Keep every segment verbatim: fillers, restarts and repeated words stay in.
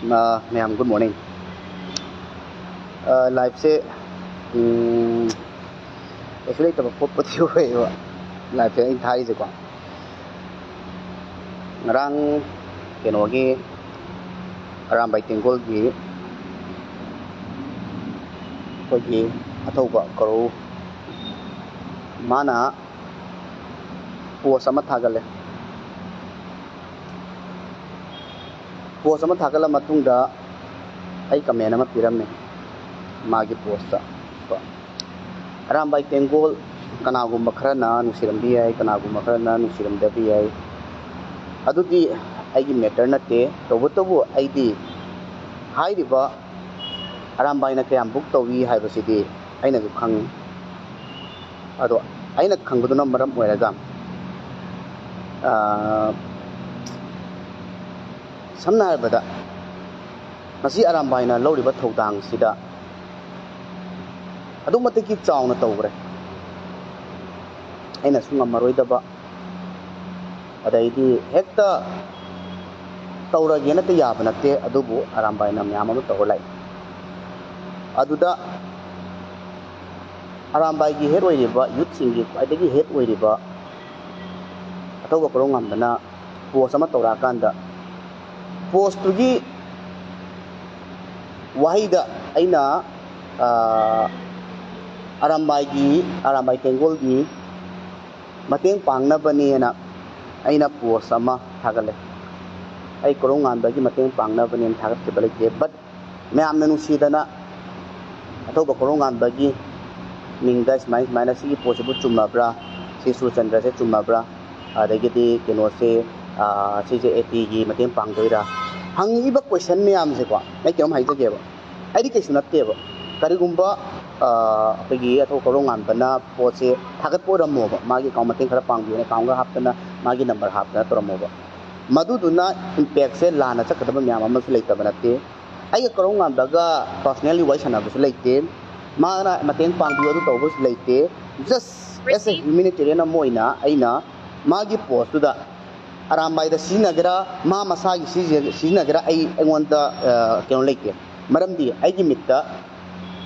ꯑ, ꯃꯌꯥꯝ, good morning. ꯑ, live ꯁꯦ, ꯎꯝ, ꯀꯩꯁꯨ ꯂꯩꯇꯕ ꯈꯣꯠꯄꯗꯤ ꯑꯣꯏꯌꯦꯕ, live ꯁꯦ ꯑꯩꯅ ꯊꯥꯔꯤꯁꯦꯀꯣ꯫ ꯉꯔꯥꯡ ꯀꯩꯅꯣꯒꯤ, ꯑꯔꯥꯝꯕꯥꯏ ꯇꯦꯡꯒꯣꯜꯒꯤ ꯑꯩꯈꯣꯏꯒꯤ ꯑꯊꯧꯕ ꯀꯣꯔꯧ, ꯃꯥꯅ post ꯑꯃ ꯊꯥꯒꯠꯂꯦ꯫ Post ꯑꯃ ꯊꯥꯒꯠꯂ ꯃꯇꯨꯡꯗ ꯑꯩ comment ꯑꯃ ꯄꯤꯔꯝꯃꯦ ꯃꯥꯒꯤ post ꯇ꯫ ꯀꯣ, ꯑꯔꯥꯝꯕꯥꯏ ꯇꯦꯡꯒꯣꯜ ꯀꯅꯥꯒꯨꯝꯕ ꯈꯔꯅ ꯅꯨꯡꯁꯤꯔꯝꯕ ꯌꯥꯏ, ꯀꯅꯥꯒꯨꯝꯕ ꯈꯔꯅ ꯅꯨꯡꯁꯤꯔꯝꯗꯕ ꯌꯥꯏ, ꯑꯗꯨꯗꯤ ꯑꯩꯒꯤ matter ꯅꯠꯇꯦ꯫ ꯇꯧꯕꯇꯕꯨ ꯑꯩꯗꯤ ꯍꯥꯏꯔꯤꯕ ꯑꯔꯥꯝꯕꯥꯏꯅ ꯀꯌꯥꯝ book ꯇꯧꯏ ꯍꯥꯏꯕꯁꯤꯗꯤ ꯑꯩꯅꯁꯨ ꯈꯪꯉꯤ꯫ ꯑꯗꯣ ꯑꯩꯅ ꯈꯪꯕꯗꯨꯅ ꯃꯔꯝ ꯑꯣꯏꯔꯒ, ꯑꯥ, ꯁꯝꯅ ꯍꯥꯏꯔꯕꯗ, ꯉꯁꯤ ꯑꯔꯥꯝꯕꯥꯏꯅ ꯂꯧꯔꯤꯕ ꯊꯧꯗꯥꯡꯁꯤꯗ ꯑꯗꯨꯛ ꯃꯇꯤꯛꯀꯤ ꯆꯥꯎꯅ ꯇꯧꯈ꯭ꯔꯦ꯫ ꯑꯩꯅꯁꯨ ꯉꯝꯃꯔꯣꯏꯗꯕ, ꯑꯗꯩꯗꯤ ꯍꯦꯛꯇ ꯇꯧꯔꯒꯦꯅ ꯍꯦꯛꯇ ꯌꯥꯕ ꯅꯠꯇꯦ꯫ ꯑꯗꯨꯕꯨ ꯑꯔꯥꯝꯕꯥꯏꯅ ꯃꯌꯥꯝ ꯑꯃ ꯇꯧꯔ ꯂꯥꯛꯏ꯫ ꯑꯗꯨꯗ ꯑꯔꯥꯝꯕꯥꯏꯒꯤ head ꯑꯣꯏꯔꯤꯕ, youth ꯁꯤꯡꯒꯤ ꯈ꯭ꯋꯥꯏꯗꯒꯤ head ꯑꯣꯏꯔꯤꯕ ꯑꯊꯧꯕ ꯀꯣꯔꯧꯉꯥꯟꯕꯅ post ꯑꯃ ꯇꯧꯔꯛꯑꯀꯥꯟꯗ, post ꯇꯨꯒꯤ ꯋꯥꯍꯩꯗ ꯑꯩꯅ, ꯑꯥ, ꯑꯔꯥꯝꯕꯥꯏꯒꯤ, ꯑꯔꯥꯝꯕꯥꯏ ꯇꯦꯡꯒꯣꯜꯒꯤ ꯃꯇꯦꯡ ꯄꯥꯡꯅꯕꯅꯦꯅ ꯑꯩꯅ post ꯑꯃ ꯊꯥꯒꯠꯂꯦ꯫ ꯑꯩ ꯀꯣꯔꯧꯉꯥꯟꯕꯒꯤ ꯃꯇꯦꯡ ꯄꯥꯡꯅꯕꯅꯦꯅ ꯊꯥꯒꯠꯈꯤꯕ ꯂꯩꯇꯦ, but ꯃꯌꯥꯝꯅ ꯅꯨꯡꯁꯤꯗꯅ ꯑꯊꯧꯕ ꯀꯣꯔꯧꯉꯥꯟꯕꯒꯤ ꯃꯤꯡꯗ ꯁꯨꯃꯥꯏ ꯁꯨꯃꯥꯏꯅ ꯁꯤꯒꯤ ꯄꯣꯠꯁꯤꯕꯨ ꯆꯨꯝꯃꯕ꯭ꯔꯥ, ꯁꯤ ꯁꯨꯔꯆꯟꯗ꯭ꯔꯁꯦ ꯆꯨꯝꯃꯕ꯭ꯔꯥ, ꯑꯗꯒꯤꯗꯤ ꯀꯩꯅꯣꯁꯦ, ꯑꯥ, ꯁꯤꯁꯦ AT ꯒꯤ ꯃꯇꯦꯡ ꯄꯥꯡꯗꯣꯏꯔꯥ, ꯍꯪꯉꯤꯕ question ꯃꯌꯥꯝꯁꯦꯀꯣ꯫ ꯑꯩ ꯀꯩꯅꯣꯝ ꯍꯥꯏꯖꯒꯦꯕ, ꯑꯩꯗꯤ ꯀꯩꯁꯨ ꯅꯠꯇꯦꯕ꯫ ꯀꯔꯤꯒꯨꯝꯕ, ꯑꯥ, ꯑꯩꯈꯣꯏꯒꯤ ꯑꯊꯧꯕ ꯀꯣꯔꯧꯉꯥꯟꯕꯅ ꯄꯣꯠꯁꯦ ꯊꯥꯒꯠꯄ ꯑꯣꯏꯔꯝꯃꯣꯕ, ꯃꯥꯒꯤ account ꯃꯇꯦꯡ ꯈꯔ ꯄꯥꯡꯕꯤꯌꯨꯅ account ꯒ ꯍꯥꯞꯇꯅ, ꯃꯥꯒꯤ number ꯍꯥꯞꯇꯅ ꯇꯧꯔꯝꯃꯣꯕ, ꯃꯗꯨꯗꯨꯅ impact ꯁꯦ ꯂꯥꯟꯅ ꯆꯠꯀꯗꯕ ꯃꯌꯥꯝ ꯑꯃꯁꯨ ꯂꯩꯇꯕ ꯅꯠꯇꯦ꯫ ꯑꯩꯒ ꯀꯣꯔꯧꯉꯥꯟꯕꯒ personally ꯋꯥꯔꯤ ꯁꯥꯟꯅꯕꯁꯨ ꯂꯩꯇꯦ꯫ ꯃꯥꯅ ꯃꯇꯦꯡ ꯄꯥꯡꯕꯤꯌꯨ ꯑꯗꯨ ꯇꯧꯕꯁꯨ ꯂꯩꯇꯦ꯫ Just as a humanitarian ꯑꯃ ꯑꯣꯏꯅ ꯑꯩꯅ ꯃꯥꯒꯤ post ꯇꯨꯗ ꯑꯔꯥꯝꯕꯥꯏꯗ ꯁꯤꯖꯤꯟꯅꯒꯦꯔꯥ, ꯃꯥ ꯃꯁꯥꯒꯤ ꯁꯤꯖꯤꯟꯅ-, ꯁꯤꯖꯤꯟꯅꯒꯦꯔꯥ, ꯑꯩ, ꯑꯩꯉꯣꯟꯗ, ꯑ, ꯀꯩꯅꯣ ꯂꯩꯇꯦ꯫ ꯃꯔꯝꯗꯤ ꯑꯩꯒꯤ ꯃꯤꯠꯇ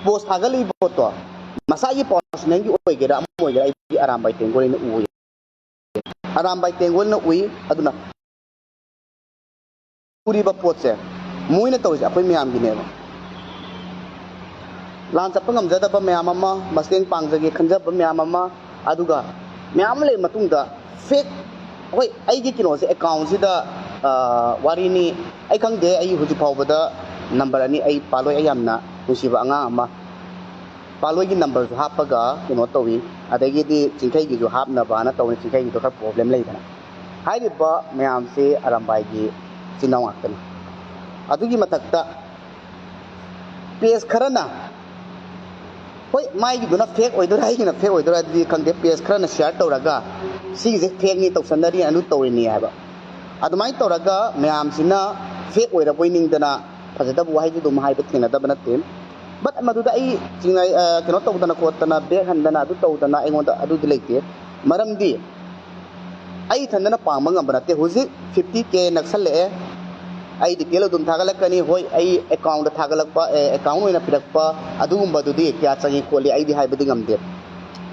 ꯄꯣꯁ ꯊꯥꯒꯠꯂꯤꯕ ꯄꯣꯠꯇꯣ ꯃꯁꯥꯒꯤ ꯄꯔꯁꯣꯅꯦꯜꯒꯤ ꯑꯣꯏꯒꯦꯔꯥ, ꯑꯃ ꯑꯣꯏꯒꯦꯔꯥ, ꯑꯩꯗꯤ ꯑꯔꯥꯝꯕꯥꯏ ꯇꯦꯡꯒꯣꯜꯅ ꯎꯏ꯫ ꯑꯔꯥꯝꯕꯥꯏ ꯇꯦꯡꯒꯣꯜꯅ ꯎꯏ꯫ ꯑꯗꯨꯅ ꯎꯔꯤꯕ ꯄꯣꯠꯁꯦ, ꯃꯣꯏꯅ ꯇꯧꯔꯤꯁꯦ ꯑꯩꯈꯣꯏ ꯃꯌꯥꯝꯒꯤꯅꯦꯕ꯫ ꯂꯥꯟ ꯆꯠꯄ ꯉꯝꯖꯗꯕ ꯃꯌꯥꯝ ꯑꯃ, ꯃꯇꯦꯡ ꯄꯥꯡꯖꯒꯦ ꯈꯟꯖꯕ ꯃꯌꯥꯝ ꯑꯃ, ꯑꯗꯨꯒ ꯃꯌꯥꯝ ꯑꯃ ꯂꯩꯔ ꯃꯇꯨꯡꯗ ꯐꯦꯛ, ꯍꯣꯏ, ꯑꯩꯒꯤ ꯀꯩꯅꯣꯁꯦ, ꯑꯦꯀꯥꯎꯟꯁꯤꯗ, ꯑ, ꯋꯥꯔꯤꯅꯤ, ꯑꯩ ꯈꯪꯗꯦ, ꯑꯩ ꯍꯧꯖꯤꯛ ꯐꯥꯎꯕꯗ ꯅꯝꯕꯔ ꯑꯅꯤ, ꯑꯩ ꯄꯥꯜꯂꯣꯏ, ꯑꯩ ꯌꯥꯝꯅ ꯅꯨꯡꯁꯤꯕ ꯑꯉꯥꯡ ꯑꯃ, ꯄꯥꯜꯂꯣꯏꯒꯤ ꯅꯝꯕꯔꯁꯨ ꯍꯥꯞꯄꯒ ꯀꯩꯅꯣ ꯇꯧꯏ, ꯑꯗꯒꯤꯗꯤ ꯆꯤꯡꯈꯩꯒꯤꯁꯨ ꯍꯥꯞꯅꯕꯅ ꯇꯧꯅꯤ, ꯆꯤꯡꯈꯩꯒꯤꯗꯣ ꯈꯔ ꯄ꯭ꯔꯣꯕ꯭ꯂꯦꯝ ꯂꯩꯗꯅ꯫ ꯍꯥꯏꯔꯤꯕ ꯃꯌꯥꯝꯁꯤ ꯑꯔꯥꯝꯕꯥꯏꯒꯤ ꯏꯆꯤꯟ ꯏꯅꯥꯎ ꯉꯥꯛꯇꯅꯤ꯫ ꯑꯗꯨꯒꯤ ꯃꯊꯛꯇ ꯄꯦꯖ ꯈꯔꯅ, ꯍꯣꯏ, ꯃꯥꯏꯒꯤꯗꯨꯅ ꯐꯦꯛ ꯑꯣꯏꯗꯣꯏꯔꯥ, ꯑꯩꯒꯤꯅ ꯐꯦꯛ ꯑꯣꯏꯗꯣꯏꯔꯥ, ꯑꯗꯨꯗꯤ ꯈꯪꯗꯦ, ꯄꯦꯖ ꯈꯔꯅ ꯁꯤꯌꯥꯔ ꯇꯧꯔꯒ ꯁꯤꯒꯤꯁꯦ ꯐꯦꯛꯅꯤ, ꯇꯧꯁꯟꯅꯔꯤ, ꯑꯗꯨ ꯇꯧꯔꯤꯅꯤ ꯍꯥꯏꯕ꯫ ꯑꯗꯨꯃꯥꯏꯅ ꯇꯧꯔꯒ ꯃꯌꯥꯝꯁꯤꯅ ꯐꯦꯛ ꯑꯣꯏꯔꯕꯣꯏ ꯅꯤꯡꯗꯅ ꯐꯖꯗꯕ ꯋꯥꯍꯩꯁꯨ ꯑꯗꯨꯝ ꯍꯥꯏꯕ ꯊꯦꯡꯅꯗꯕ ꯅꯠꯇꯦ꯫ ꯕꯠ ꯃꯗꯨꯗ ꯑꯩ ꯆꯤꯡꯅꯩ, ꯑ, ꯀꯩꯅꯣ ꯇꯧꯗꯅ ꯈꯣꯠꯇꯅ, ꯕꯦꯛ ꯍꯟꯗꯅ, ꯑꯗꯨ ꯇꯧꯗꯅ ꯑꯩꯉꯣꯟꯗ ꯑꯗꯨꯗꯤ ꯂꯩꯇꯦ꯫ ꯃꯔꯝꯗꯤ ꯑꯩ ꯏꯊꯟꯗꯅ ꯄꯥꯡꯕ ꯉꯝꯕ ꯅꯠꯇꯦ꯫ ꯍꯧꯖꯤꯛ ꯐꯤꯐꯇꯤ ꯀꯦ ꯅꯛꯁꯜꯂꯛꯑꯦ꯫ ꯑꯩ ꯗꯤꯇꯦꯜ ꯑꯗꯨꯝ ꯊꯥꯒꯠꯂꯛꯀꯅꯤ꯫ ꯍꯣꯏ, ꯑꯩ ꯑꯦꯀꯥꯎꯟꯗ ꯊꯥꯒꯠꯂꯛꯄ, ꯑꯦ, ꯑꯦꯀꯥꯎꯟ ꯑꯣꯏꯅ ꯄꯤꯔꯛꯄ ꯑꯗꯨꯒꯨꯝꯕꯗꯨꯗꯤ ꯀꯌꯥ ꯆꯪꯉꯤ ꯈꯣꯠꯂꯤ ꯑꯩꯗꯤ ꯍꯥꯏꯕꯗꯤ ꯉꯝꯗꯦ꯫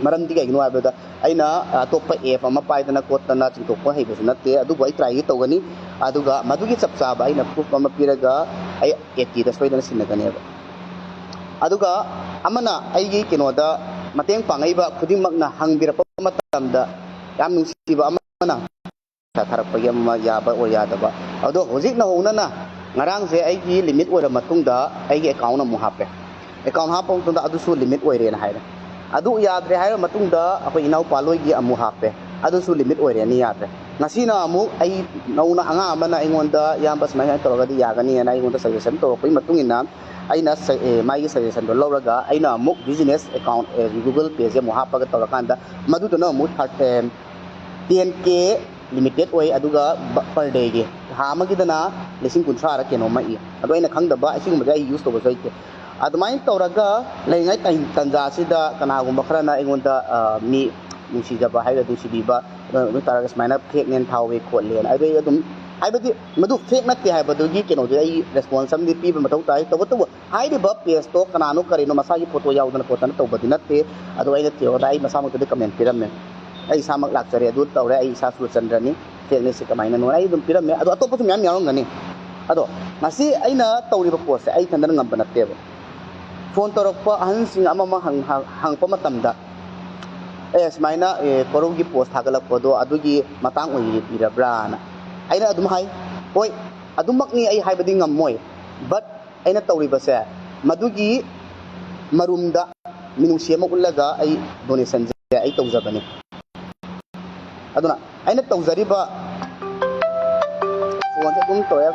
ꯃꯔꯝꯗꯤ ꯀꯩꯒꯤꯅꯣ ꯍꯥꯏꯕꯗ, ꯑꯩꯅ ꯑꯇꯣꯞꯄ ꯑꯦꯞ ꯑꯃ ꯄꯥꯏꯗꯅ ꯈꯣꯠꯇꯅ ꯆꯤꯡꯊꯣꯛꯄ ꯍꯩꯕꯁꯨ ꯅꯠꯇꯦ, ꯑꯗꯨꯕꯨ ꯑꯩ ꯇ꯭ꯔꯥꯏꯗꯤ ꯇꯧꯒꯅꯤ꯫ ꯑꯗꯨꯒ ꯃꯗꯨꯒꯤ ꯆꯞ ꯆꯥꯕ ꯑꯩꯅ ꯄ꯭ꯔꯨꯐ ꯑꯃ ꯄꯤꯔꯒ ꯑꯩ ꯑꯦ ꯇꯤꯗ ꯁꯣꯏꯗꯅ ꯁꯤꯟꯅꯒꯅꯦꯕ꯫ ꯑꯗꯨꯒ ꯑꯃꯅ ꯑꯩꯒꯤ ꯀꯩꯅꯣꯗ ꯃꯇꯦꯡ ꯄꯥꯡꯉꯛꯏꯕ ꯈꯨꯗꯤꯡꯃꯛꯅ ꯍꯪꯕꯤꯔꯛꯄ ꯃꯇꯝꯗ ꯌꯥꯝ ꯅꯨꯡꯁꯤꯕ ꯑꯃꯅ ꯄꯩꯁꯥ ꯊꯥꯔꯛꯄꯒꯤ ꯑꯃ ꯌꯥꯕ ꯑꯣꯏ ꯌꯥꯗꯕ꯫ ꯑꯗꯣ ꯍꯧꯖꯤꯛ ꯅꯧꯍꯧꯅꯅ ꯉꯔꯥꯡꯁꯦ ꯑꯩꯒꯤ ꯂꯤꯃꯤꯠ ꯑꯣꯏꯔ ꯃꯇꯨꯡꯗ ꯑꯩꯒꯤ ꯑꯦꯀꯥꯎꯟ ꯑꯃꯨꯛ ꯍꯥꯞꯄꯦ꯫ ꯑꯦꯀꯥꯎꯟ ꯍꯥꯞꯄ ꯃꯇꯨꯡꯗ ꯑꯗꯨꯁꯨ ꯂꯤꯃꯤꯠ ꯑꯣꯏꯔꯦꯅ ꯍꯥꯏꯔꯦ꯫ ꯑꯗꯨ ꯌꯥꯗ꯭ꯔꯦ ꯍꯥꯏꯔ ꯃꯇꯨꯡꯗ ꯑꯩꯈꯣꯏ ꯏꯅꯥꯎꯄꯥ ꯂꯣꯏꯒꯤ ꯑꯃꯨꯛ ꯍꯥꯞꯄꯦ꯫ ꯑꯗꯨꯁꯨ ꯂꯤꯃꯤꯠ ꯑꯣꯏꯔꯦꯅ ꯌꯥꯗ꯭ꯔꯦ꯫ ꯉꯁꯤꯅ ꯑꯃꯨꯛ ꯑꯩ ꯅꯧꯅ ꯑꯉꯥꯡ ꯑꯃꯅ ꯑꯩꯉꯣꯟꯗ, "ꯏꯌꯥꯝꯕ, ꯁꯨꯃꯥꯏꯅ ꯁꯨꯃꯥꯏꯅ ꯇꯧꯔꯒꯗꯤ ꯌꯥꯒꯅꯤꯅ" ꯑꯩꯉꯣꯟꯗ ꯁꯖꯦꯁꯟ ꯇꯧꯔꯛꯄꯒꯤ ꯃꯇꯨꯡ ꯏꯟꯅ ꯑꯩꯅ ꯁ-, ꯑꯦ, ꯃꯥꯒꯤ ꯁꯖꯦꯁꯟꯗꯣ ꯂꯧꯔꯒ ꯑꯩꯅ ꯑꯃꯨꯛ ꯕꯤꯖꯤꯅꯦꯁ ꯑꯦꯀꯥꯎꯟ, ꯑꯦ, ꯒꯨꯒꯜ ꯄꯦꯁꯦ ꯑꯃꯨꯛ ꯍꯥꯞꯄꯒ ꯇꯧꯔꯀꯥꯟꯗ ꯃꯗꯨꯗꯨꯅ ꯑꯃꯨꯛ ꯊꯥꯔ-, ꯑꯦ, ꯇꯦꯟ ꯀꯦ ꯂꯤꯃꯤꯇꯦꯠ ꯑꯣꯏ, ꯑꯗꯨꯒ ꯕ-, ꯄꯔ ꯗꯦꯒꯤ, ꯊꯥ ꯑꯃꯒꯤꯗꯅ ꯂꯤꯁꯤꯡ ꯀꯨꯟꯊ꯭ꯔꯥꯔ ꯀꯩꯅꯣꯝꯃ ꯏ꯫ ꯑꯗꯣ ꯑꯩꯅ ꯈꯪꯗꯕ ꯑꯁꯤꯒꯨꯝꯕꯁꯦ ꯑꯩ ꯌꯨꯁ ꯇꯧꯕꯁꯨ ꯍꯩꯇꯦ꯫ ꯑꯗꯨꯃꯥꯏꯅ ꯇꯧꯔꯒ ꯂꯩꯔꯤꯉꯩ ꯇꯟ-, ꯇꯟꯖꯥꯁꯤꯗ ꯀꯅꯥꯒꯨꯝꯕ ꯈꯔꯅ ꯑꯩꯉꯣꯟꯗ, ꯑ, ꯃꯤ ꯅꯨꯡꯁꯤꯖꯕ ꯍꯥꯏꯒꯗ꯭ꯔꯥ, ꯅꯨꯡꯁꯤꯕꯤꯕ ꯑꯗꯨ ꯑꯣꯏ ꯇꯥꯔꯒ ꯁꯨꯃꯥꯏꯅ ꯐꯦꯛꯅꯦꯅ ꯊꯥꯍꯧꯋꯤ ꯈꯣꯠꯂꯦꯅ꯫ ꯑꯗꯨ ꯑꯩ ꯑꯗꯨꯝ, ꯍꯥꯏꯕꯗꯤ, ꯃꯗꯨ ꯐꯦꯛ ꯅꯠꯇꯦ ꯍꯥꯏꯕꯗꯨꯒꯤ ꯀꯩꯅꯣꯗꯨꯗꯤ ꯑꯩ ꯔꯦꯁꯄꯣꯟꯁ ꯑꯃꯗꯤ ꯄꯤꯕ ꯃꯊꯧ ꯇꯥꯏ꯫ ꯇꯧꯕꯇꯕꯨ ꯍꯥꯏꯔꯤꯕ ꯄꯦꯖꯇꯣ ꯀꯅꯥꯅꯣ ꯀꯔꯤꯅꯣ, ꯃꯁꯥꯒꯤ ꯐꯣꯇꯣ ꯌꯥꯎꯗꯅ ꯈꯣꯠꯇꯅ ꯇꯧꯕꯗꯤ ꯅꯠꯇꯦ꯫ ꯑꯗꯣ ꯑꯩꯅ ꯊꯤꯌꯣꯔꯗ ꯑꯩ ꯃꯁꯥꯃꯛꯇꯗꯤ ꯀꯃꯦꯟ ꯄꯤꯔꯝꯃꯦ, "ꯑꯩ ꯏꯁꯥꯃꯛ ꯂꯥꯛꯆꯔꯦ, ꯑꯗꯨ ꯇꯧꯔꯦ, ꯑꯩ ꯏꯁꯥ ꯁꯨꯔꯆꯟꯗ꯭ꯔꯅꯤ, ꯐꯦꯛꯅꯦ ꯁꯤ ꯀꯃꯥꯏꯅꯅꯣ?" ꯑꯩ ꯑꯗꯨꯝ ꯄꯤꯔꯝꯃꯦ꯫ ꯑꯗꯣ ꯑꯇꯣꯞꯄꯁꯨ ꯃꯌꯥꯝ ꯌꯥꯎꯔꯝꯒꯅꯤ꯫ ꯑꯗꯣ ꯉꯁꯤ ꯑꯩꯅ ꯇꯧꯔꯤꯕ ꯄꯣꯠꯁꯦ ꯑꯩ ꯏꯊꯟꯗꯅ ꯉꯝꯕ ꯅꯠꯇꯦꯕ꯫ ꯐꯣꯟ ꯇꯧꯔꯛꯄ ꯑꯍꯟꯁꯤꯡ ꯑꯃ ꯑꯃ ꯍꯪ-, ꯍꯪ-, ꯍꯪꯉꯛꯄ ꯃꯇꯝꯗ, "ꯑꯦ, ꯁꯨꯃꯥꯏꯅ, ꯑꯦ, ꯀꯣꯔꯧꯒꯤ ꯄꯣꯁ ꯊꯥꯒꯠꯂꯛꯄꯗꯣ ꯑꯗꯨꯒꯤ ꯃꯇꯥꯡ ꯑꯣꯏꯕꯤꯔꯕ꯭ꯔꯥꯅ?" ꯑꯩꯅ ꯑꯗꯨꯝ ꯍꯥꯏ, "ꯍꯣꯏ, ꯑꯗꯨꯃꯛꯅꯤ ꯑꯩ ꯍꯥꯏꯕꯗꯤ ꯉꯝꯃꯣꯏ, but ꯑꯩꯅ ꯇꯧꯔꯤꯕꯁꯦ ꯃꯗꯨꯒꯤ ꯃꯔꯨꯝꯗ ꯃꯤꯅꯨꯡꯁꯤ ꯑꯃ ꯎꯠꯂꯒ ꯑꯩ ꯗꯣꯅꯦꯁꯟꯁꯦ ꯑꯩ ꯇꯧꯖꯕꯅꯤ꯫" ꯑꯗꯨꯅ ꯑꯩꯅ ꯇꯧꯖꯔꯤꯕ ꯐꯣꯟꯁꯦ ꯑꯗꯨꯝ ꯇꯧꯔꯦ꯫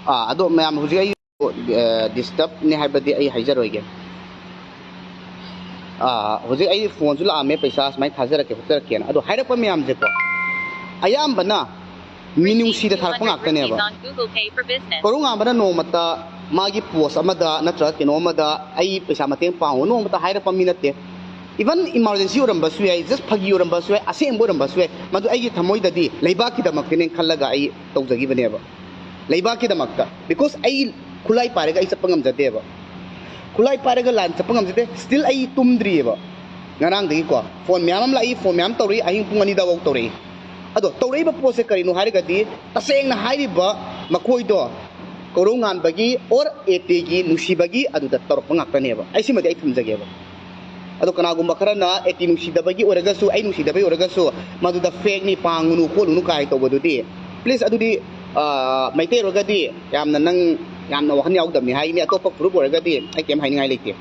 ꯑꯥ, ꯑꯗꯣ ꯃꯌꯥꯝ, ꯍꯧꯖꯤꯛ ꯑꯩ, ꯑ, ꯗꯤꯁꯇꯔꯕꯅꯦ ꯍꯥꯏꯕꯗꯤ ꯑꯩ ꯍꯥꯏꯖꯔꯣꯏꯒꯦ꯫ ꯑꯥ, ꯍꯧꯖꯤꯛ ꯑꯩ ꯐꯣꯟꯁꯨ ꯂꯥꯛꯑꯝꯃꯦ, ꯄꯩꯁꯥ ꯁꯨꯃꯥꯏꯅ ꯊꯥꯖꯔꯛꯀꯦ ꯈꯣꯠꯆꯔꯛꯀꯦꯅ꯫ ꯑꯗꯣ ꯍꯥꯏꯔꯛꯄ ꯃꯌꯥꯝꯁꯦꯀꯣ, ꯑꯌꯥꯝꯕꯅ ꯃꯤꯅꯨꯡꯁꯤꯗ ꯊꯥꯔꯛꯄ ꯉꯥꯛꯇꯅꯦꯕ꯫ ꯀꯣꯔꯧꯉꯥꯟꯕꯅ ꯅꯣꯡꯃꯇ ꯃꯥꯒꯤ ꯄꯣꯁ ꯑꯃꯗ ꯅꯠꯇ꯭ꯔꯒ ꯀꯩꯅꯣ ꯑꯃꯗ "ꯑꯩ ꯄꯩꯁꯥ ꯃꯇꯦꯡ ꯄꯥꯡꯉꯨ" ꯅꯣꯡꯃꯇ ꯍꯥꯏꯔꯛꯄ ꯃꯤ ꯅꯠꯇꯦ꯫ Even emergency ꯑꯣꯏꯔꯝꯕꯁꯨ ꯌꯥꯏ, just ꯐꯥꯒꯤ ꯑꯣꯏꯔꯝꯕꯁꯨ ꯌꯥꯏ, ꯑꯁꯦꯡꯕ ꯑꯣꯏꯔꯝꯕꯁꯨ ꯌꯥꯏ, ꯃꯗꯨ ꯑꯩꯒꯤ ꯊꯃꯣꯏꯗꯗꯤ ꯂꯩꯕꯥꯛꯀꯤꯗꯃꯛꯇꯅꯦ ꯈꯜꯂꯒ ꯑꯩ ꯇꯧꯖꯈꯤꯕꯅꯦꯕ꯫ ꯂꯩꯕꯥꯛꯀꯤꯗꯃꯛꯇ, because ꯑꯩ ꯈꯨꯠꯂꯥꯏ ꯄꯥꯏꯔꯒ ꯑꯩ ꯆꯠꯄ ꯉꯝꯖꯗꯦꯕ꯫ ꯈꯨꯠꯂꯥꯏ ꯄꯥꯏꯔꯒ ꯂꯥꯟ ꯆꯠꯄ ꯉꯝꯖꯗꯦ꯫ Still ꯑꯩ ꯇꯨꯝꯗ꯭ꯔꯤꯑꯕ꯫ ꯉꯔꯥꯡꯗꯒꯤꯀꯣ ꯐꯣꯟ ꯃꯌꯥꯝ ꯑꯃ ꯂꯥꯛꯏ, ꯐꯣꯟ ꯃꯌꯥꯝ ꯇꯧꯔꯛꯏ, ꯑꯍꯤꯡ ꯄꯨꯡ ꯑꯅꯤꯗꯐꯥꯎ ꯇꯧꯔꯛꯏ꯫ ꯑꯗꯣ ꯇꯧꯔꯛꯏꯕ ꯄꯣꯠꯁꯦ ꯀꯔꯤꯅꯣ ꯍꯥꯏꯔꯒꯗꯤ, ꯇꯁꯦꯡꯅ ꯍꯥꯏꯔꯤꯕ ꯃꯈꯣꯏꯗꯣ ꯀꯣꯔꯧꯉꯥꯟꯕꯒꯤ or ꯑꯦ ꯇꯤꯒꯤ ꯅꯨꯡꯁꯤꯕꯒꯤ ꯑꯗꯨꯗ ꯇꯧꯔꯛꯄ ꯉꯥꯛꯇꯅꯦꯕ꯫ ꯑꯩ ꯁꯤꯃꯗꯤ ꯑꯩ ꯊꯝꯖꯒꯦꯕ꯫ ꯑꯗꯣ ꯀꯅꯥꯒꯨꯝꯕ ꯈꯔꯅ ꯑꯦ ꯇꯤ ꯅꯨꯡꯁꯤꯗꯕꯒꯤ ꯑꯣꯏꯔꯒꯁꯨ, ꯑꯩ ꯅꯨꯡꯁꯤꯗꯕꯒꯤ ꯑꯣꯏꯔꯒꯁꯨ, ꯃꯗꯨꯗ ꯐꯦꯛꯅꯤ, ꯄꯥꯡꯉꯨꯅꯨ ꯈꯣꯠꯂꯨꯅꯨ ꯀꯥꯏ ꯇꯧꯕꯗꯨꯗꯤ, please, ꯑꯗꯨꯗꯤ, ꯑ, ꯃꯩꯇꯩ ꯑꯣꯏꯔꯒꯗꯤ ꯌꯥꯝꯅ ꯅꯪ ꯌꯥꯝꯅ ꯋꯥꯈꯜ ꯌꯥꯎꯗꯕꯅꯤ ꯍꯥꯏ꯫ ꯃꯤ ꯑꯇꯣꯞꯄ ꯐꯨꯔꯨꯞ ꯑꯣꯏꯔꯒꯗꯤ ꯑꯩ ꯀꯩꯝ ꯍꯥꯏꯅꯤꯡꯉꯥꯏ ꯂꯩꯇꯦ꯫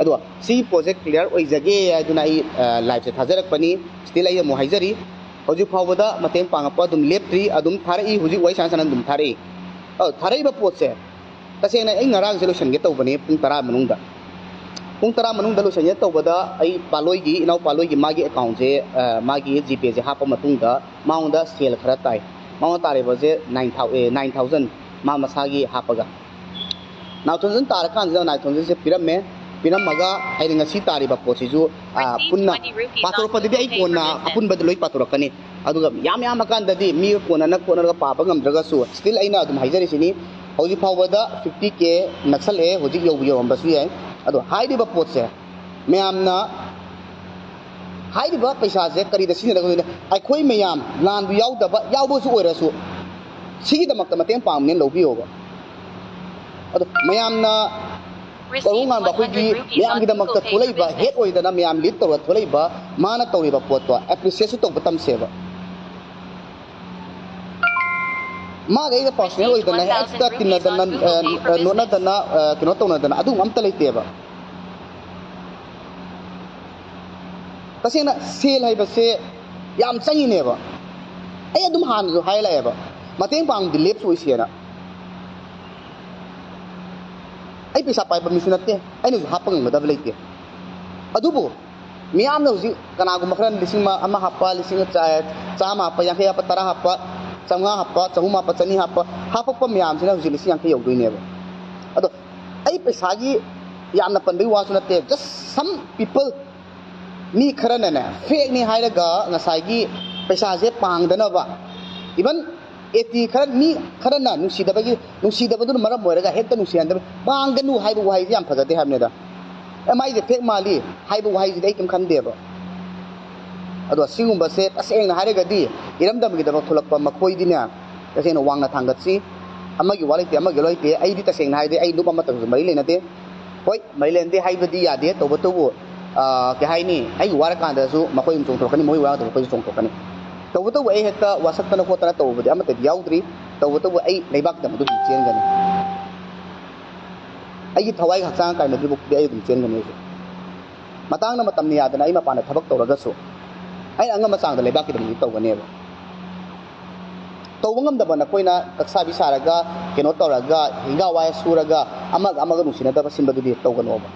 ꯑꯗꯣ ꯁꯤ ꯄꯣꯠꯁꯦ ꯀ꯭ꯂꯤꯌꯥꯔ ꯑꯣꯏꯖꯒꯦ ꯍꯥꯏꯗꯨꯅ ꯑꯩ ꯂꯥꯏꯐꯁꯦ ꯊꯥꯖꯔꯛꯄꯅꯤ꯫ ꯁ꯭ꯇꯤꯜ ꯑꯩ ꯑꯃꯨꯛ ꯍꯥꯏꯖꯔꯤ, ꯍꯧꯖꯤꯛ ꯐꯥꯎꯕꯗ ꯃꯇꯦꯡ ꯄꯥꯡꯉꯛꯄ ꯑꯗꯨꯝ ꯂꯦꯞꯇ꯭ꯔꯤ, ꯑꯗꯨꯝ ꯊꯥꯔꯛꯏ, ꯍꯧꯖꯤꯛ ꯋꯥꯔꯤ ꯁꯥꯟꯅ ꯁꯥꯟꯅ ꯑꯗꯨꯝ ꯊꯥꯔꯛꯏ꯫ ꯑꯗꯣ ꯊꯥꯔꯛꯏꯕ ꯄꯣꯠꯁꯦ ꯇꯁꯦꯡꯅ ꯑꯩ ꯉꯔꯥꯡꯁꯦ ꯂꯣꯏꯁꯤꯟꯒꯦ ꯇꯧꯕꯅꯤ ꯄꯨꯡ ꯇꯔꯥ ꯃꯅꯨꯡꯗ꯫ ꯄꯨꯡ ꯇꯔꯥ ꯃꯅꯨꯡꯗ ꯂꯣꯏꯁꯤꯟꯒꯦ ꯇꯧꯕꯗ ꯑꯩ ꯄꯥꯂꯣꯏꯒꯤ, ꯏꯅꯥꯎ ꯄꯥꯂꯣꯏꯒꯤ ꯃꯥꯒꯤ ꯑꯦꯀꯥꯎꯟꯁꯦ, ꯑ, ꯃꯥꯒꯤ ꯖꯤꯄꯦꯁꯦ ꯍꯥꯞꯄ ꯃꯇꯨꯡꯗ ꯃꯉꯣꯟꯗ ꯁꯦꯜ ꯈꯔ ꯇꯥꯏ꯫ ꯃꯉꯣꯟꯗ ꯇꯥꯔꯤꯕꯁꯦ nine thou-, ꯑꯦ, nine thousand ꯃꯥ ꯃꯁꯥꯒꯤ ꯍꯥꯞꯄꯒ꯫ Nine thousand ꯇꯥꯔꯀꯥꯟꯁꯤꯗ nine thousandꯁꯦ ꯄꯤꯔꯝꯃꯦ꯫ ꯄꯤꯔꯝꯃꯒ ꯍꯥꯏꯗꯤ ꯉꯁꯤ ꯇꯥꯔꯤꯕ ꯄꯣꯠꯁꯤꯁꯨ, ꯑ, ꯄꯨꯟꯅ ꯄꯥꯊꯣꯔꯛꯄꯗꯗꯤ ꯑꯩ ꯀꯣꯟꯅ ꯑꯄꯨꯟꯕꯗ ꯂꯣꯏ ꯄꯥꯊꯣꯔꯛꯀꯅꯤ꯫ ꯑꯗꯨꯒ ꯌꯥꯝ ꯌꯥꯝꯃꯀꯥꯟꯗꯗꯤ ꯃꯤ ꯀꯣꯟꯅꯅ ꯈꯣꯠꯅꯔꯒ ꯄꯥꯕ ꯉꯝꯗ꯭ꯔꯒꯁꯨ, ꯁ꯭ꯇꯤꯜ ꯑꯩꯅ ꯑꯗꯨꯝ ꯍꯥꯏꯖꯔꯤꯁꯤꯅꯤ, ꯍꯧꯖꯤꯛ ꯐꯥꯎꯕꯗ fifty K ꯅꯛꯁꯜꯂꯛꯑꯦ, ꯍꯧꯖꯤꯛ ꯌꯧꯕ ꯌꯧꯔꯝꯕꯁꯨ ꯌꯥꯏ꯫ ꯑꯗꯣ ꯍꯥꯏꯔꯤꯕ ꯄꯣꯠꯁꯦ ꯃꯌꯥꯝꯅ, ꯍꯥꯏꯔꯤꯕ ꯄꯩꯁꯥꯁꯦ ꯀꯔꯤꯗ ꯁꯤꯖꯤꯟꯅꯒꯗꯣꯏꯅꯣ? ꯑꯩꯈꯣꯏ ꯃꯌꯥꯝ ꯂꯥꯟꯗꯨ ꯌꯥꯎꯗꯕ, ꯌꯥꯎꯕꯁꯨ ꯑꯣꯏꯔꯁꯨ ꯁꯤꯒꯤꯗꯃꯛꯇ ꯃꯇꯦꯡ ꯄꯥꯡꯕꯅꯦꯅ ꯂꯧꯕꯤꯌꯣꯕ꯫ ꯑꯗꯣ ꯃꯌꯥꯝꯅ ꯀꯣꯔꯧ ꯉꯥꯟꯕ ꯑꯩꯈꯣꯏꯒꯤ ꯃꯌꯥꯝꯒꯤꯗꯃꯛꯇ ꯊꯣꯛꯂꯛꯏꯕ, ꯍꯦꯠ ꯑꯣꯏꯗꯅ ꯃꯌꯥꯝ ꯂꯤꯗ ꯇꯧꯔꯒ ꯊꯣꯛꯂꯛꯏꯕ ꯃꯥꯅ ꯇꯧꯔꯤꯕ ꯄꯣꯠꯇꯣ ꯑꯦꯄ꯭ꯔꯤꯁꯤꯌꯦꯠꯁꯨ ꯇꯧꯕ ꯇꯝꯁꯦꯕ꯫ ꯃꯥꯒ ꯑꯩꯒ ꯄꯥꯔꯁꯣꯅꯦꯜ ꯑꯣꯏꯗꯅ ꯍꯦꯛꯇ ꯇꯤꯟꯅꯗꯅ, ꯑ, ꯑ, ꯅꯣꯠꯅꯗꯅ, ꯑ, ꯀꯩꯅꯣ ꯇꯧꯅꯗꯅ ꯑꯗꯨꯒꯨꯝꯕ ꯑꯝꯇ ꯂꯩꯇꯦꯕ꯫ ꯇꯁꯦꯡꯅ ꯁꯦꯜ ꯍꯥꯏꯕꯁꯦ ꯌꯥꯝ ꯆꯪꯉꯤꯅꯦꯕ꯫ ꯑꯩ ꯑꯗꯨꯝ ꯍꯥꯟꯅꯁꯨ ꯍꯥꯏ ꯂꯥꯛꯑꯦꯕ, ꯃꯇꯦꯡ ꯄꯥꯡꯕꯗꯤ ꯂꯦꯞꯁꯨ ꯑꯣꯏꯁꯦꯅ꯫ ꯑꯩ ꯄꯩꯁꯥ ꯄꯥꯏꯕ ꯃꯤꯁꯨ ꯅꯠꯇꯦ, ꯑꯩꯅꯁꯨ ꯍꯥꯞꯄ ꯉꯝꯒꯗꯕ ꯂꯩꯇꯦ꯫ ꯑꯗꯨꯕꯨ ꯃꯤꯌꯥꯝꯅ ꯍꯧꯖꯤꯛ ꯀꯅꯥꯒꯨꯝꯕ ꯈꯔꯅ ꯂꯤꯁꯤꯡ ꯑꯃ ꯍꯥꯞꯄ, ꯂꯤꯁꯤꯡ ꯆꯥ-, ꯆꯥꯝꯃ ꯍꯥꯞꯄ, ꯌꯥꯡꯈꯩ ꯍꯥꯞꯄ, ꯇꯔꯥ ꯍꯥꯞꯄ, ꯆꯥꯝꯃꯉꯥ ꯍꯥꯞꯄ, ꯆꯍꯨꯝ ꯍꯥꯞꯄ, ꯆꯅꯤ ꯍꯥꯞꯄ, ꯍꯥꯞꯄꯛꯄ ꯃꯌꯥꯝꯁꯤꯅ ꯍꯧꯖꯤꯛ ꯂꯤꯁꯤꯡ ꯌꯥꯡꯈꯩ ꯌꯧꯗꯣꯏꯅꯦꯕ꯫ ꯑꯗꯣ ꯑꯩ ꯄꯩꯁꯥꯒꯤ ꯌꯥꯝꯅ ꯄꯟꯕꯒꯤ ꯋꯥꯁꯨ ꯅꯠꯇꯦ, just some people, ꯃꯤ ꯈꯔꯅꯅꯦ, ꯐꯦꯛꯅꯤ ꯍꯥꯏꯔꯒ ꯉꯁꯥꯏꯒꯤ ꯄꯩꯁꯥꯁꯦ ꯄꯥꯡꯗꯅꯕ, even ꯑꯦꯇꯤ ꯈꯔ, ꯃꯤ ꯈꯔꯅ ꯅꯨꯡꯁꯤꯗꯕꯒꯤ, ꯅꯨꯡꯁꯤꯗꯕꯗꯨꯅ ꯃꯔꯝ ꯑꯣꯏꯔꯒ ꯍꯦꯛꯇ ꯅꯨꯡꯁꯤꯍꯟꯗꯕ, ꯄꯥꯡꯒꯅꯨ ꯍꯥꯏꯕ ꯋꯥꯍꯩꯁꯦ ꯌꯥꯝ ꯐꯖꯗꯦ ꯍꯥꯏꯕꯅꯤꯗ꯫ ꯑꯦ, ꯃꯥꯏꯁꯦ ꯐꯦꯛ ꯃꯥꯜꯂꯤ ꯍꯥꯏꯕ ꯋꯥꯍꯩꯁꯤꯗꯤ ꯑꯩ ꯀꯩꯝ ꯈꯟꯗꯦꯕ꯫ ꯑꯗꯣ ꯁꯤꯒꯨꯝꯕꯁꯦ ꯇꯁꯦꯡꯅ ꯍꯥꯏꯔꯒꯗꯤ ꯏꯔꯝꯗꯝꯒꯤꯗꯃꯛ ꯊꯣꯛꯂꯛꯄ ꯃꯈꯣꯏꯗꯤꯅꯦ, ꯇꯁꯦꯡꯅ ꯋꯥꯡꯅ ꯊꯥꯡꯒꯠꯁꯤ꯫ ꯑꯃꯒꯤ ꯋꯥ ꯂꯩꯇꯦ, ꯑꯃꯒꯤ ꯋꯥ ꯂꯩꯇꯦ꯫ ꯑꯩꯗꯤ ꯇꯁꯦꯡꯅ ꯍꯥꯏꯔꯗꯤ ꯑꯩ ꯂꯨꯞ ꯑꯃꯠꯇꯁꯨ ꯃꯔꯤ ꯂꯩꯅꯗꯦ꯫ ꯍꯣꯏ, ꯃꯔꯤ ꯂꯩꯅꯗꯦ ꯍꯥꯏꯕꯗꯤ ꯌꯥꯗꯦ, ꯇꯧꯕꯇꯕꯨ, ꯑꯥ, ꯀꯩ ꯍꯥꯏꯅꯤ, ꯑꯩꯒꯤ ꯋꯥꯔꯀꯥꯟꯗꯁꯨ ꯃꯈꯣꯏ ꯑꯗꯨꯝ ꯆꯣꯡꯊꯣꯛꯀꯅꯤ, ꯃꯣꯏ ꯋꯥꯔꯀꯥꯟꯗꯁꯨ ꯃꯈꯣꯏꯁꯨ ꯆꯣꯡꯊꯣꯛꯀꯅꯤ꯫ ꯇꯧꯕꯇꯕꯨ ꯑꯩ ꯍꯦꯛꯇ ꯋꯥꯁꯛꯇꯅ ꯈꯣꯠꯇꯅ ꯇꯧꯕꯗꯤ ꯑꯃꯠꯇꯗꯤ ꯌꯥꯎꯗ꯭ꯔꯤ꯫ ꯇꯧꯕꯇꯕꯨ ꯑꯩ ꯂꯩꯕꯥꯛꯀꯤꯗꯃꯛꯇ ꯑꯗꯨꯝ ꯆꯦꯟꯒꯅꯤ꯫ ꯑꯩꯒꯤ ꯊꯋꯥꯏꯒ ꯍꯛꯆꯥꯡ ꯀꯥꯏꯅꯗ꯭ꯔꯤꯕꯨꯛꯇꯤ ꯑꯩ ꯑꯗꯨꯝ ꯆꯦꯟꯒꯅꯤ ꯑꯩꯁꯨ꯫ ꯃꯇꯥꯡꯅ ꯃꯇꯝꯅ ꯌꯥꯗꯅ ꯑꯩ ꯃꯄꯥꯟꯗ ꯊꯕꯛ ꯇꯧꯔꯒꯁꯨ ꯑꯩꯅ ꯑꯉꯝꯕ ꯆꯥꯡꯗ ꯂꯩꯕꯥꯛꯀꯤꯗꯃꯛꯇꯗꯤ ꯇꯧꯒꯅꯦꯕ꯫ ꯇꯧꯕ ꯉꯝꯗꯕ ꯅꯈꯣꯏꯅ ꯀꯛꯁꯥꯕꯤ ꯁꯥꯔꯒ, ꯀꯩꯅꯣ ꯇꯧꯔꯒ, ꯍꯤꯡꯒꯥ ꯋꯥꯏ ꯁꯨꯔꯒ, ꯑꯃꯒ ꯑꯃꯒ ꯅꯨꯡꯁꯤꯅꯗꯕ ꯁꯤꯟꯕꯗꯨꯗꯤ ꯇꯧꯒꯅꯣꯕ꯫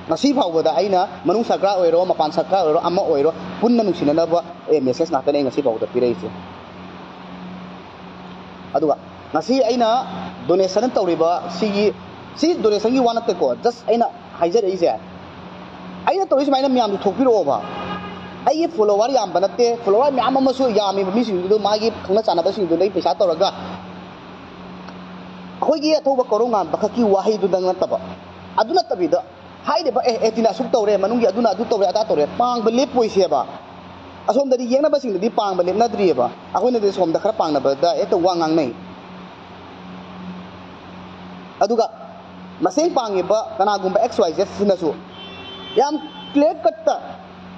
ꯉꯁꯤ ꯐꯥꯎꯕꯗ ꯑꯩꯅ ꯃꯅꯨꯡ ꯁꯔꯀꯥꯔ ꯑꯣꯏꯔꯣ, ꯃꯄꯥꯟ ꯁꯔꯀꯥꯔ ꯑꯣꯏꯔꯣ, ꯑꯃ ꯑꯣꯏꯔꯣ, ꯄꯨꯟꯅ ꯅꯨꯡꯁꯤꯅꯅꯕ, ꯑꯦ, ꯃꯦꯁꯦꯖ ꯉꯥꯛꯇꯅꯦ ꯑꯩ ꯉꯁꯤ ꯐꯥꯎꯕꯗ ꯄꯤꯔꯛꯏꯁꯦ꯫ ꯑꯗꯨꯒ ꯉꯁꯤ ꯑꯩꯅ ꯗꯣꯅꯦꯁꯟ ꯇꯧꯔꯤꯕ ꯁꯤꯒꯤ, ꯁꯤ ꯗꯣꯅꯦꯁꯟꯒꯤ ꯋꯥ ꯅꯠꯇꯦꯀꯣ, ꯖꯁ ꯑꯩꯅ ꯍꯥꯏꯖꯔꯛꯏꯁꯦ, ꯑꯩꯅ ꯇꯧꯔꯤ ꯁꯨꯃꯥꯏꯅ ꯃꯌꯥꯝꯁꯨ ꯊꯣꯛꯄꯤꯔꯛꯑꯣꯕ꯫ ꯑꯩꯒꯤ ꯐꯣꯂꯣꯋꯔ ꯌꯥꯝꯕ ꯅꯠꯇꯦ, ꯐꯣꯂꯣꯋꯔ ꯃꯌꯥꯝ ꯑꯃꯁꯨ ꯌꯥꯝꯃꯤꯕ ꯃꯤꯁꯤꯡꯗꯨꯗ ꯃꯥꯒꯤ ꯈꯪꯅ ꯆꯥꯟꯅꯕꯁꯤꯡꯗꯨꯗ ꯑꯩ ꯄꯩꯁꯥ ꯇꯧꯔꯒ ꯑꯩꯈꯣꯏꯒꯤ ꯑꯊꯧꯕ ꯀꯣꯔꯧꯉꯥꯟꯕ ꯈꯛꯀꯤ ꯋꯥꯍꯩꯗꯨꯗꯪ ꯅꯠꯇꯕ, ꯑꯗꯨ ꯅꯠꯇꯕꯤꯗ ꯍꯥꯏꯔꯤꯕ, "ꯑꯦ, ꯑꯦ, ꯇꯤꯅ ꯑꯁꯨꯛ ꯇꯧꯔꯦ, ꯃꯅꯨꯡꯒꯤ ꯑꯗꯨꯅ ꯑꯗꯨ ꯇꯧꯔꯦ, ꯑꯗꯥ ꯇꯧꯔꯦ", ꯄꯥꯡꯕ ꯂꯦꯞꯄꯣꯏꯁꯦꯕ꯫ ꯑꯁꯣꯝꯗꯗꯤ ꯌꯦꯡꯅꯕꯁꯤꯡꯗꯗꯤ ꯄꯥꯡꯕ ꯂꯦꯞꯅꯗ꯭ꯔꯤꯑꯕ, ꯑꯩꯈꯣꯏꯅꯗꯤ ꯁꯣꯝꯗ ꯈꯔ ꯄꯥꯡꯅꯕꯗ ꯍꯦꯛꯇ ꯋꯥ ꯉꯥꯡꯅꯩ꯫ ꯑꯗꯨꯒ ꯃꯇꯦꯡ ꯄꯥꯡꯉꯤꯕ ꯀꯅꯥꯒꯨꯝꯕ X Y Z ꯁꯤꯅꯁꯨ ꯌꯥꯝ ꯀ꯭ꯂꯤꯌꯔ ꯀꯠꯇ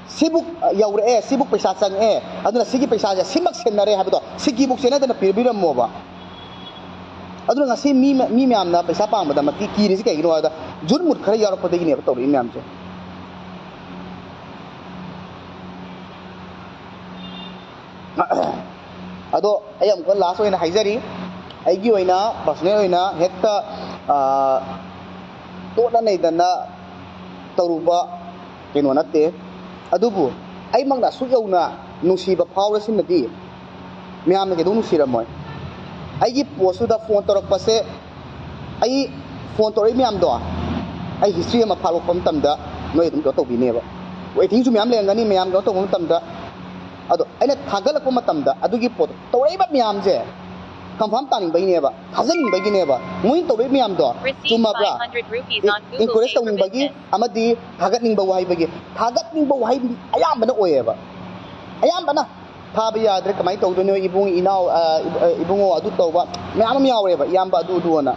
ꯁꯤꯕꯨꯛ ꯌꯧꯔꯛꯑꯦ, ꯁꯤꯕꯨꯛ ꯄꯩꯁꯥ ꯆꯪꯉꯛꯑꯦ, ꯑꯗꯨꯅ ꯁꯤꯒꯤ ꯄꯩꯁꯥꯁꯦ ꯁꯤꯃꯛ ꯁꯤꯟꯅꯔꯦ ꯍꯥꯏꯕꯗꯣ ꯁꯤꯀꯤꯕꯨꯛꯁꯦ ꯅꯠꯇꯅ ꯄꯤꯕꯤꯔꯝꯃꯣꯕ꯫ ꯑꯗꯨꯅ ꯉꯁꯤ ꯃꯤ, ꯃꯤ ꯃꯌꯥꯝꯅ ꯄꯩꯁꯥ ꯄꯥꯡꯕꯗ ꯃꯇꯤ ꯀꯤꯔꯤꯁꯤ ꯀꯩꯒꯤꯅꯣ ꯍꯥꯏꯕꯗ ꯖꯨꯠ ꯃꯨꯠ ꯈꯔ ꯌꯥꯎꯔꯛꯄꯗꯒꯤꯅꯦꯕ ꯇꯧꯔꯛꯏ ꯃꯌꯥꯝꯁꯦ꯫ ꯑꯗꯣ ꯑꯩ ꯑꯃꯨꯛꯀ ꯂꯥꯁ ꯑꯣꯏꯅ ꯍꯥꯏꯖꯔꯤ, ꯑꯩꯒꯤ ꯑꯣꯏꯅ ꯄꯔꯁꯣꯅꯦꯜ ꯑꯣꯏꯅ ꯍꯦꯛꯇ, ꯑꯥ, ꯇꯣꯠꯅ ꯅꯩꯗꯅ ꯇꯧꯔꯨꯕ ꯀꯩꯅꯣ ꯅꯠꯇꯦ꯫ ꯑꯗꯨꯕꯨ ꯑꯩꯃꯛꯅ ꯑꯁꯨꯛ ꯌꯧꯅ ꯅꯨꯡꯁꯤꯕ ꯐꯥꯎꯔꯁꯤꯅꯗꯤ ꯃꯌꯥꯝꯅ ꯀꯩꯗꯧ ꯅꯨꯡꯁꯤꯔꯝꯃꯣꯏ? ꯑꯩꯒꯤ ꯄꯣꯁꯇꯨꯗ ꯐꯣꯟ ꯇꯧꯔꯛꯄꯁꯦ, ꯑꯩ ꯐꯣꯟ ꯇꯧꯔꯛꯏ ꯃꯌꯥꯝꯗꯣ ꯑꯩ ꯍꯤꯁꯇ꯭ꯔꯤ ꯑꯃ ꯐꯥꯠꯂꯛꯄ ꯃꯇꯝꯗ ꯅꯣꯏ ꯑꯗꯨꯝ ꯀꯩꯅꯣ ꯇꯧꯕꯤꯅꯦꯕ꯫ ꯋꯦꯇꯤꯡꯁꯨ ꯃꯌꯥꯝ ꯂꯩꯔꯝꯒꯅꯤ, ꯃꯌꯥꯝ ꯀꯩꯅꯣ ꯇꯧꯕ ꯃꯇꯝꯗ꯫ ꯑꯗꯣ ꯑꯩꯅ ꯊꯥꯒꯠꯂꯛꯄ ꯃꯇꯝꯗ ꯑꯗꯨꯒꯤ ꯄꯣꯠꯇꯣ ꯇꯧꯔꯛꯏꯕ ꯃꯌꯥꯝꯁꯦ ꯀꯟꯐꯥꯔꯝ ꯇꯥꯅꯤꯡꯕꯒꯤꯅꯦꯕ, ꯊꯥꯖꯅꯤꯡꯕꯒꯤꯅꯦꯕ꯫ ꯃꯣꯏꯅ ꯇꯧꯔꯛꯏ ꯃꯌꯥꯝꯗꯣ ꯆꯨꯝꯃꯕ꯭ꯔꯥ? ꯏꯟꯀꯔꯦꯖ ꯇꯧꯅꯤꯡꯕꯒꯤ ꯑꯃꯗꯤ ꯊꯥꯒꯠꯅꯤꯡꯕ ꯋꯥꯍꯩꯕꯒꯤ, ꯊꯥꯒꯠꯅꯤꯡꯕ ꯋꯥꯍꯩ ꯑꯌꯥꯝꯕꯅ ꯑꯣꯏꯌꯦꯕ꯫ ꯑꯌꯥꯝꯕꯅ ꯊꯥꯕ ꯌꯥꯗ꯭ꯔꯦ, ꯀꯃꯥꯏꯅ ꯇꯧꯗꯣꯏꯅꯣ ꯏꯕꯨꯡ ꯏꯅꯥꯎ, ꯑ, ꯏꯕꯨꯡꯉꯣ ꯑꯗꯨ ꯇꯧꯕ ꯃꯌꯥꯝ ꯑꯃ ꯌꯥꯎꯔꯦꯕ, ꯏꯌꯥꯝꯕ ꯑꯗꯨ ꯑꯗꯨ ꯑꯅ꯫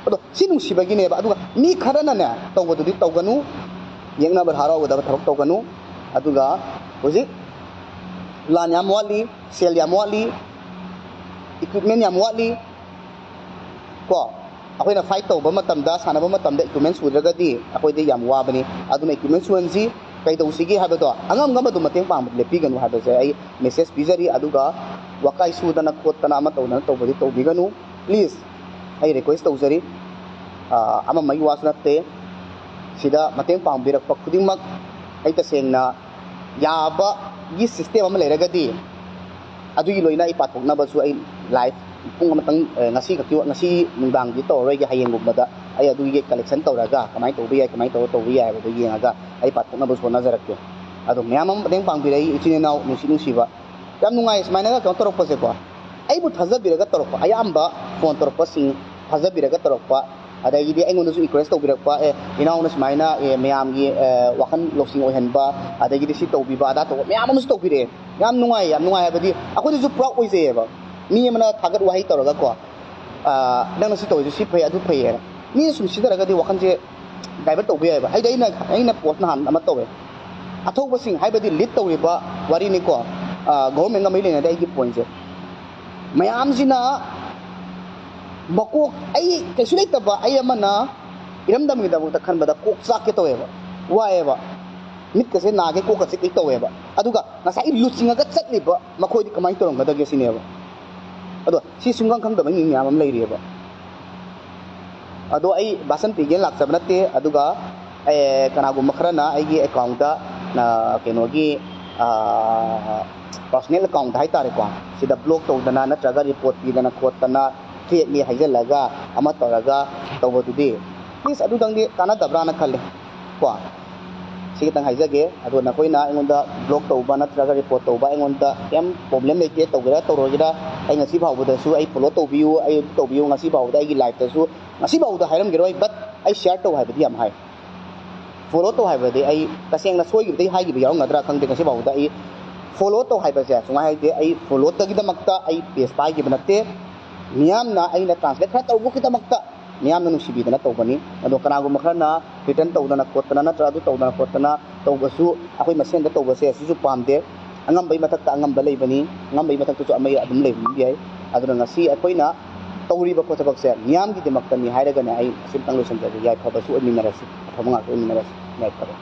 ꯑꯗꯣ ꯁꯤ ꯅꯨꯡꯁꯤꯕꯒꯤꯅꯦꯕ꯫ ꯑꯗꯨꯒ ꯃꯤ ꯈꯔꯅꯅꯦ ꯇꯧꯕꯗꯨꯗꯤ ꯇꯧꯒꯅꯨ, ꯌꯦꯛꯅꯕ ꯍꯔꯥꯎꯒꯗꯕ ꯊꯕꯛ ꯇꯧꯒꯅꯨ꯫ ꯑꯗꯨꯒ ꯍꯧꯖꯤꯛ ꯂꯥꯟ ꯌꯥꯝ ꯋꯥꯠꯂꯤ, ꯁꯦꯜ ꯌꯥꯝ ꯋꯥꯠꯂꯤ, ꯏꯀ꯭ꯋꯤꯞꯃꯦꯟ ꯌꯥꯝ ꯋꯥꯠꯂꯤ ꯀꯣ꯫ ꯑꯩꯈꯣꯏꯅ ꯐꯥꯏꯠ ꯇꯧꯕ ꯃꯇꯝꯗ, ꯁꯥꯟꯅꯕ ꯃꯇꯝꯗ ꯏꯀ꯭ꯋꯤꯞꯃꯦꯟ ꯁꯨꯗ꯭ꯔꯒꯗꯤ ꯑꯩꯈꯣꯏꯗ ꯌꯥꯝ ꯋꯥꯕꯅꯤ꯫ ꯑꯗꯨꯅ ꯏꯀ꯭ꯋꯤꯞꯃꯦꯟ ꯁꯨꯍꯟꯁꯤ꯫ ꯀꯩꯗꯧꯁꯤꯒꯦ ꯍꯥꯏꯕꯗꯣ, ꯑꯉꯝ ꯑꯉꯝꯕꯗꯨ ꯃꯇꯦꯡ ꯄꯥꯡꯕꯗ ꯂꯦꯞꯄꯤꯒꯅꯨ ꯍꯥꯏꯕꯁꯦ ꯑꯩ ꯃꯦꯁꯦꯖ ꯄꯤꯖꯔꯤ꯫ ꯑꯗꯨꯒ ꯋꯥꯀꯥꯏ ꯁꯨꯗꯅ ꯈꯣꯠꯇꯅ ꯑꯃ ꯇꯧꯗꯅ ꯇꯧꯕꯗꯤ ꯇꯧꯕꯤꯒꯅꯨ꯫ ꯄ꯭ꯂꯤꯖ, ꯑꯩ ꯔꯤꯀ꯭ꯋꯦꯁ ꯇꯧꯖꯔꯤ꯫ ꯑꯃ ꯑꯃꯒꯤ ꯋꯥꯁꯨ ꯅꯠꯇꯦ꯫ ꯁꯤꯗ ꯃꯇꯦꯡ ꯄꯥꯡꯕꯤꯔꯛꯄ ꯈꯨꯗꯤꯡꯃꯛ ꯑꯩ ꯇꯁꯦꯡꯅ ꯌꯥꯕꯒꯤ ꯁꯤꯁꯇꯦꯝ ꯑꯃ ꯂꯩꯔꯒꯗꯤ, ꯑꯗꯨꯒꯤ ꯂꯣꯏꯅ ꯑꯩ ꯄꯥꯊꯣꯛꯅꯕꯁꯨ ꯑꯩ ꯂꯥꯏꯐ ꯄꯨꯡ ꯑꯃꯇꯪ, ꯑ, ꯉꯁꯤ ꯈꯛꯀꯤ, ꯉꯁꯤ ꯅꯨꯡꯗꯥꯡꯗꯤ ꯇꯧꯔꯔꯣꯏꯒꯦ꯫ ꯍꯌꯦꯡꯒꯨꯝꯕꯗ ꯑꯩ ꯑꯗꯨꯒꯤ ꯀꯂꯦꯛꯁꯟ ꯇꯧꯔꯒ ꯀꯃꯥꯏꯅ ꯇꯧꯕ ꯌꯥꯏ, ꯀꯃꯥꯏꯅ ꯇꯧꯔ ꯇꯧꯕ ꯌꯥꯏ ꯍꯥꯏꯕꯗꯨ ꯌꯦꯡꯉꯒ ꯑꯩ ꯄꯥꯊꯣꯛꯅꯕꯁꯨ ꯍꯣꯠꯅꯖꯔꯛꯀꯦ꯫ ꯑꯗꯣ ꯃꯌꯥꯝ ꯑꯃ ꯃꯇꯦꯡ ꯄꯥꯡꯕꯤꯔꯛꯏ, ꯏꯆꯤꯟ ꯏꯅꯥꯎ ꯅꯨꯡꯁꯤ ꯅꯨꯡꯁꯤꯕ꯫ ꯌꯥꯝ ꯅꯨꯡꯉꯥꯏ ꯁꯨꯃꯥꯏꯅꯒ ꯀꯩꯅꯣ ꯇꯧꯔꯛꯄꯁꯦꯀꯣ꯫ ꯑꯩꯕꯨ ꯊꯥꯖꯕꯤꯔꯒ ꯇꯧꯔꯛꯄ, ꯑꯌꯥꯝꯕ ꯐꯣꯟ ꯇꯧꯔꯛꯄꯁꯤꯡ ꯊꯥꯖꯕꯤꯔꯒ ꯇꯧꯔꯛꯄ, ꯑꯗꯒꯤꯗꯤ ꯑꯩꯉꯣꯟꯗꯁꯨ ꯏꯟꯀꯔꯦꯖ ꯇꯧꯕꯤꯔꯛꯄ, "ꯑꯦ, ꯏꯅꯥꯎꯅ ꯁꯨꯃꯥꯏꯅ, ꯑꯦ, ꯃꯌꯥꯝꯒꯤ, ꯑꯦ, ꯋꯥꯈꯜ ꯂꯧꯁꯤꯡ ꯑꯣꯏꯍꯟꯕ, ꯑꯗꯒꯤꯗꯤ ꯁꯤ ꯇꯧꯕꯤꯕ, ꯑꯗꯥ ꯇꯧꯕ" ꯃꯌꯥꯝ ꯑꯃꯁꯨ ꯇꯧꯕꯤꯔꯛꯑꯦ꯫ ꯌꯥꯝ ꯅꯨꯡꯉꯥꯏ, ꯌꯥꯝ ꯅꯨꯡꯉꯥꯏ ꯍꯥꯏꯕꯗꯤ ꯑꯩꯈꯣꯏꯗꯁꯨ ꯄ꯭ꯔꯥꯎꯗ ꯑꯣꯏꯖꯩꯌꯦꯕ꯫ ꯃꯤ ꯑꯃꯅ ꯊꯥꯒꯠ ꯋꯥꯍꯩ ꯇꯧꯔꯒꯀꯣ, "ꯑ, ꯅꯪꯅ ꯁꯤ ꯇꯧꯔꯤꯁꯦ ꯁꯤ ꯐꯩ, ꯑꯗꯨ ꯐꯩ" ꯍꯥꯏꯅ꯫ ꯃꯤꯅ ꯁꯨꯝ ꯁꯤꯖꯤꯟꯅꯔꯒꯗꯤ ꯋꯥꯈꯜꯁꯦ ꯗꯥꯏꯚꯔꯠ ꯇꯧꯕ ꯌꯥꯏꯑꯕ꯫ ꯍꯥꯏꯗꯤ ꯑꯩꯅ, ꯑꯩꯅ ꯄꯣꯁ ꯅꯍꯥꯟ ꯑꯃ ꯇꯧꯋꯦ꯫ ꯑꯊꯧꯕꯁꯤꯡ ꯍꯥꯏꯕꯗꯤ ꯂꯤꯗ ꯇꯧꯔꯤꯕ ꯋꯥꯔꯤꯅꯤꯀꯣ, ꯑ, ꯒꯣꯚꯔꯟꯃꯦꯟꯒ ꯃꯔꯤ ꯂꯩꯅꯗꯦ ꯑꯩꯒꯤ ꯄꯣꯏꯟꯁꯦ꯫ ꯃꯌꯥꯝꯁꯤꯅ ꯃꯀꯣꯛ, ꯑꯩ ꯀꯩꯁꯨ ꯂꯩꯇꯕ ꯑꯩ ꯑꯃꯅ ꯏꯔꯝꯗꯝꯒꯤꯗꯃꯛꯇ ꯈꯟꯕꯗ ꯀꯣꯛ ꯆꯥꯛꯀꯦ ꯇꯧꯋꯦꯕ, ꯋꯥꯏꯑꯦꯕ, ꯃꯤꯠꯀꯁꯦ ꯅꯥꯒꯦ, ꯀꯣꯛꯀ ꯆꯤꯛꯀꯦ ꯇꯧꯋꯦꯕ꯫ ꯑꯗꯨꯒ ꯉꯁꯥꯏꯒꯤ ꯂꯨꯆꯤꯡꯉꯒ ꯆꯠꯂꯤꯕ ꯃꯈꯣꯏꯗꯤ ꯀꯃꯥꯏꯅ ꯇꯧꯔꯝꯒꯗꯒꯦ ꯁꯤꯅꯦꯕ꯫ ꯑꯗꯣ ꯁꯤ ꯁꯨꯡꯈꯪ ꯈꯪꯗꯕ ꯃꯤ ꯃꯌꯥꯝ ꯑꯃ ꯂꯩꯔꯤꯑꯕ꯫ ꯑꯗꯣ ꯑꯩ ꯚꯥꯁꯟ ꯄꯤꯒꯦꯅ ꯂꯥꯛꯆꯕ ꯅꯠꯇꯦ꯫ ꯑꯗꯨꯒ, ꯑꯦ, ꯀꯅꯥꯒꯨꯝꯕ ꯈꯔꯅ ꯑꯩꯒꯤ ꯑꯦꯀꯥꯎꯟꯗ, ꯑ, ꯀꯩꯅꯣꯒꯤ, ꯑ, ꯄꯥꯔꯁꯣꯅꯦꯜ ꯑꯦꯀꯥꯎꯟꯗ ꯍꯥꯏꯇꯥꯔꯦꯀꯣ, ꯁꯤꯗ ꯕ꯭ꯂꯣꯛ ꯇꯧꯗꯅ ꯅꯠꯇ꯭ꯔꯒ ꯔꯤꯄꯣꯔꯠ ꯄꯤꯗꯅ ꯈꯣꯠꯇꯅ ꯐꯦꯛꯅꯤ ꯍꯥꯏꯖꯤꯜꯂꯒ ꯑꯃ ꯇꯧꯔꯒ ꯇꯧꯕꯗꯨꯗꯤ, ꯄ꯭ꯂꯤꯖ, ꯑꯗꯨꯗꯪꯗꯤ ꯀꯥꯟꯅꯗꯕ꯭ꯔꯥꯅ ꯈꯜꯂꯤ ꯀꯣ꯫ ꯁꯤ ꯈꯤꯇꯪ ꯍꯥꯏꯖꯒꯦ꯫ ꯑꯗꯣ ꯅꯈꯣꯏꯅ ꯑꯩꯉꯣꯟꯗ ꯕ꯭ꯂꯣꯛ ꯇꯧꯕ ꯅꯠꯇ꯭ꯔꯒ ꯔꯤꯄꯣꯔꯠ ꯇꯧꯕ, ꯑꯩꯉꯣꯟꯗ ꯀꯩꯝ ꯄ꯭ꯔꯣꯕ꯭ꯂꯦꯝ ꯂꯩꯇꯦ, ꯇꯧꯒꯦꯔꯥ ꯇꯧꯔꯣꯏꯒꯦꯔꯥ꯫ ꯑꯩ ꯉꯁꯤ ꯐꯥꯎꯕꯗꯁꯨ ꯑꯩ ꯐꯣꯂꯣ ꯇꯧꯕꯤꯌꯨ, ꯑꯩ ꯑꯗꯨ ꯇꯧꯕꯤꯌꯨ, ꯉꯁꯤ ꯐꯥꯎꯕꯗ ꯑꯩꯒꯤ ꯂꯥꯏꯐꯇꯁꯨ ꯉꯁꯤ ꯐꯥꯎꯕꯗ ꯍꯥꯏꯔꯝꯈꯤꯔꯣꯏ, ꯕꯠ ꯑꯩ ꯁꯤꯌꯥꯔ ꯇꯧ ꯍꯥꯏꯕꯗꯤ ꯌꯥꯝ ꯍꯥꯏ꯫ ꯐꯣꯂꯣ ꯇꯧ ꯍꯥꯏꯕꯗꯤ ꯑꯩ ꯇꯁꯦꯡꯅ ꯁꯣꯏꯈꯤꯕꯗꯩ ꯍꯥꯏꯈꯤꯕ ꯌꯥꯎꯔꯝꯒꯗ꯭ꯔꯥ ꯈꯪꯗꯦ, ꯉꯁꯤ ꯐꯥꯎꯕꯗ ꯑꯩ ꯐꯣꯂꯣ ꯇꯧ ꯍꯥꯏꯕꯁꯦ ꯁꯨꯡꯍꯥꯏ ꯍꯥꯏꯗꯦ꯫ ꯑꯩ ꯐꯣꯂꯣꯇꯒꯤꯗꯃꯛꯇ ꯑꯩ ꯄꯦꯖ ꯄꯥꯏꯈꯤꯕ ꯅꯠꯇꯦ꯫ ꯃꯤꯌꯥꯝꯅ ꯑꯩꯅ ꯇ꯭ꯔꯥꯟꯁꯂꯦꯠ ꯈꯔ ꯇꯧꯕꯒꯤꯗꯃꯛꯇ ꯃꯤꯌꯥꯝꯅ ꯅꯨꯡꯁꯤꯕꯤꯗꯅ ꯇꯧꯕꯅꯤ꯫ ꯑꯗꯣ ꯀꯅꯥꯒꯨꯝꯕ ꯈꯔꯅ ꯊ꯭ꯔꯦꯇꯟ ꯇꯧꯗꯅ ꯈꯣꯠꯇꯅ ꯅꯠꯇ꯭ꯔꯒ ꯑꯗꯨ ꯇꯧꯗꯅ ꯈꯣꯠꯇꯅ ꯇꯧꯕꯁꯨ, ꯑꯩꯈꯣꯏ ꯃꯁꯦꯟꯗ ꯇꯧꯕꯁꯦ ꯁꯤꯁꯨ ꯄꯥꯝꯗꯦ꯫ ꯑꯉꯝꯕꯒꯤ ꯃꯊꯛꯇ ꯑꯉꯝꯕ ꯂꯩꯕꯅꯤ, ꯑꯉꯝꯕꯒꯤ ꯃꯊꯛꯇꯁꯨ ꯑꯃ ꯑꯗꯨꯝ ꯂꯩꯕ ꯌꯥꯏ꯫ ꯑꯗꯨꯅ ꯉꯁꯤ ꯑꯩꯈꯣꯏꯅ ꯇꯧꯔꯤꯕ ꯊꯕꯛꯁꯦ ꯃꯤꯌꯥꯝꯒꯤꯗꯃꯛꯇꯅꯤ ꯍꯥꯏꯔꯒꯅꯦ ꯑꯩ ꯑꯁꯤꯝꯇꯪ ꯂꯣꯏꯁꯤꯟꯖꯒꯦ꯫ ꯌꯥꯏꯐꯕꯁꯨ ꯑꯣꯏꯃꯤꯟꯅꯔꯁꯤ, ꯑꯐꯕ ꯉꯥꯛꯇ ꯑꯣꯏꯃꯤꯟꯅꯔꯁꯤ꯫ ꯌꯥꯏꯐꯕ꯫